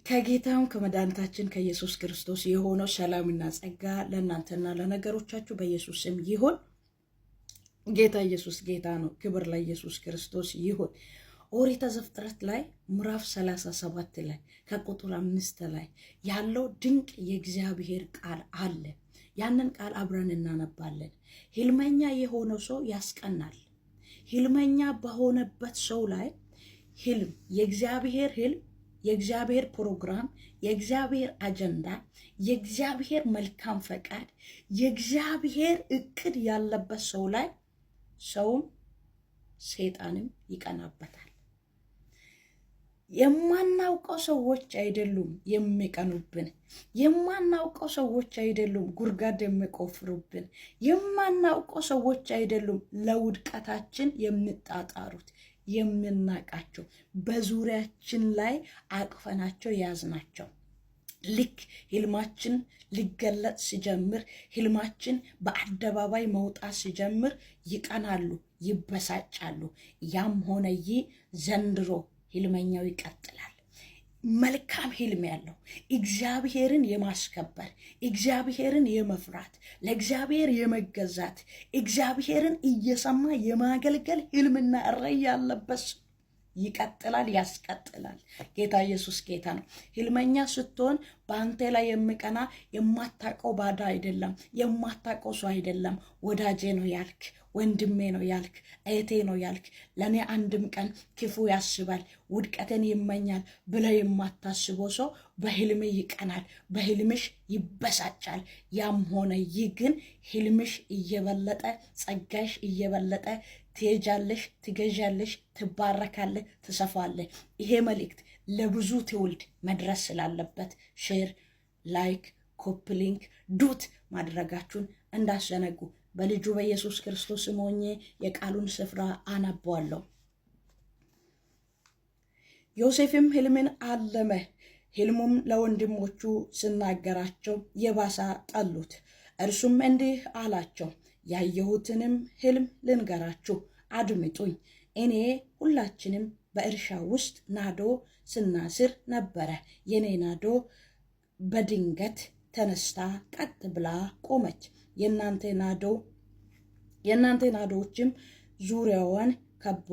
ከጌታም ከመድኃኒታችን ከኢየሱስ ክርስቶስ የሆነው ሰላምና ጸጋ ለእናንተና ለነገሮቻችሁ በኢየሱስ ስም ይሁን። ጌታ ኢየሱስ ጌታ ነው። ክብር ለኢየሱስ ክርስቶስ ይሁን። ኦሪት ዘፍጥረት ላይ ምዕራፍ 37 ላይ ከቁጥር 5 ላይ ያለው ድንቅ የእግዚአብሔር ቃል አለ። ያንን ቃል አብረን እናነባለን። ህልመኛ የሆነው ሰው ያስቀናል። ህልመኛ በሆነበት ሰው ላይ ህልም፣ የእግዚአብሔር ህልም፣ የእግዚአብሔር ፕሮግራም፣ የእግዚአብሔር አጀንዳ፣ የእግዚአብሔር መልካም ፈቃድ፣ የእግዚአብሔር እቅድ ያለበት ሰው ላይ ሰውም ሰይጣንም ይቀናበታል። የማናውቀው ሰዎች አይደሉም የሚቀኑብን። የማናውቀው ሰዎች አይደሉም ጉድጓድ የሚቆፍሩብን። የማናውቀው ሰዎች አይደሉም ለውድቀታችን የሚጣጣሩት። የምናውቃቸው በዙሪያችን ላይ አቅፈናቸው የያዝናቸው ልክ ህልማችን ሊገለጽ ሲጀምር፣ ህልማችን በአደባባይ መውጣት ሲጀምር ይቀናሉ፣ ይበሳጫሉ። ያም ሆነ ይህ ዘንድሮ ህልመኛው ይቀጥላል። መልካም ህልም ያለው፣ እግዚአብሔርን የማስከበር፣ እግዚአብሔርን የመፍራት፣ ለእግዚአብሔር የመገዛት፣ እግዚአብሔርን እየሰማ የማገልገል ህልምና ራዕይ ያለበት ይቀጥላል፣ ያስቀጥላል። ጌታ ኢየሱስ ጌታ ነው። ህልመኛ ስትሆን በአንተ ላይ የሚቀና የማታውቀው ባዳ አይደለም፣ የማታውቀው ሰው አይደለም። ወዳጄ ነው ያልክ፣ ወንድሜ ነው ያልክ፣ እህቴ ነው ያልክ፣ ለእኔ አንድም ቀን ክፉ ያስባል፣ ውድቀትን ይመኛል ብለህ የማታስበው ሰው በህልም ይቀናል፣ በህልምሽ ይበሳጫል። ያም ሆነ ይህ ግን ህልምሽ እየበለጠ፣ ጸጋሽ እየበለጠ ትሄጃለሽ፣ ትገዣለሽ፣ ትባረካለህ፣ ትሰፋለህ። ይሄ መልእክት ለብዙ ትውልድ መድረስ ስላለበት share፣ like፣ copy link፣ duet ማድረጋችሁን እንዳትዘነጉ። በልጁ በኢየሱስ ክርስቶስ ስም ሆኜ የቃሉን ስፍራ አነባለሁ። ዮሴፍም ህልምን አለመ። ህልሙም ለወንድሞቹ ሲናገራቸው የባሰ ጠሉት። እርሱም እንዲህ አላቸው፣ ያየሁትንም ህልም ልንገራችሁ፣ አድምጡኝ። እኔ ሁላችንም በእርሻ ውስጥ ናዶ ስናስር ነበረ። የኔ ናዶ በድንገት ተነስታ ቀጥ ብላ ቆመች። የእናንተ ናዶዎችም ዙሪያዋን ከቦ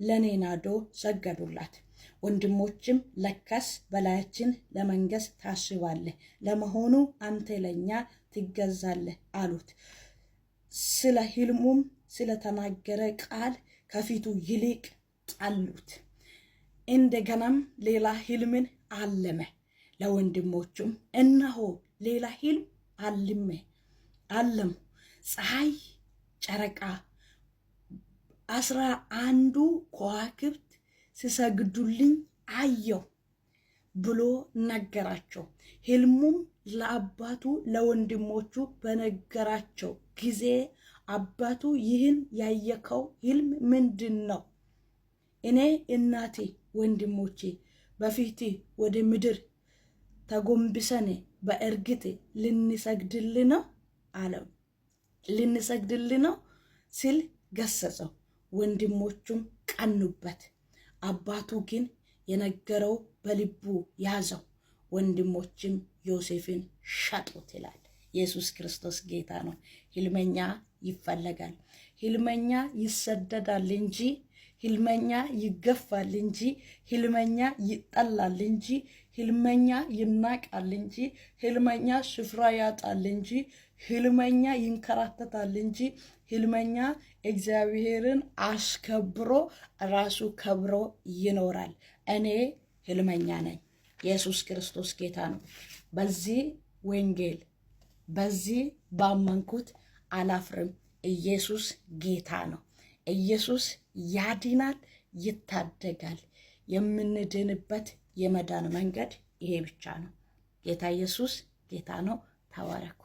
ለኔ ናዶ ሰገዱላት። ወንድሞችም ለካስ በላያችን ለመንገስ ታስባለህ፣ ለመሆኑ አንተ ለእኛ ትገዛለህ አሉት። ስለ ህልሙም ስለተናገረ ቃል ከፊቱ ይልቅ ጠሉት። እንደገናም ሌላ ህልምን አለመ። ለወንድሞቹም እነሆ ሌላ ህልም አልሜ አለም፣ ፀሐይ፣ ጨረቃ፣ 11ዱ ከዋክብት ሲሰግዱልኝ አየሁ ብሎ ነገራቸው። ህልሙም ለአባቱ ለወንድሞቹ በነገራቸው ጊዜ አባቱ ይህን ያየከው ህልም ምንድን ነው? እኔ፣ እናቴ፣ ወንድሞቼ በፊት ወደ ምድር ተጎንብሰን በእርግጥ ልንሰግድል ነው አለው። ልንሰግድል ነው ሲል ገሰጸው። ወንድሞቹም ቀኑበት። አባቱ ግን የነገረው በልቡ ያዘው። ወንድሞችም ዮሴፍን ሸጡት ይላል። ኢየሱስ ክርስቶስ ጌታ ነው። ህልመኛ ይፈለጋል። ህልመኛ ይሰደዳል እንጂ፣ ህልመኛ ይገፋል እንጂ፣ ህልመኛ ይጠላል እንጂ፣ ህልመኛ ይናቃል እንጂ፣ ህልመኛ ስፍራ ያጣል እንጂ፣ ህልመኛ ይንከራተታል እንጂ፣ ህልመኛ እግዚአብሔርን አስከብሮ ራሱ ከብሮ ይኖራል። እኔ ህልመኛ ነኝ። ኢየሱስ ክርስቶስ ጌታ ነው። በዚህ ወንጌል በዚህ ባመንኩት አላፍርም። ኢየሱስ ጌታ ነው። ኢየሱስ ያድናል፣ ይታደጋል። የምንድንበት የመዳን መንገድ ይሄ ብቻ ነው። ጌታ ኢየሱስ ጌታ ነው። ተባረኩ።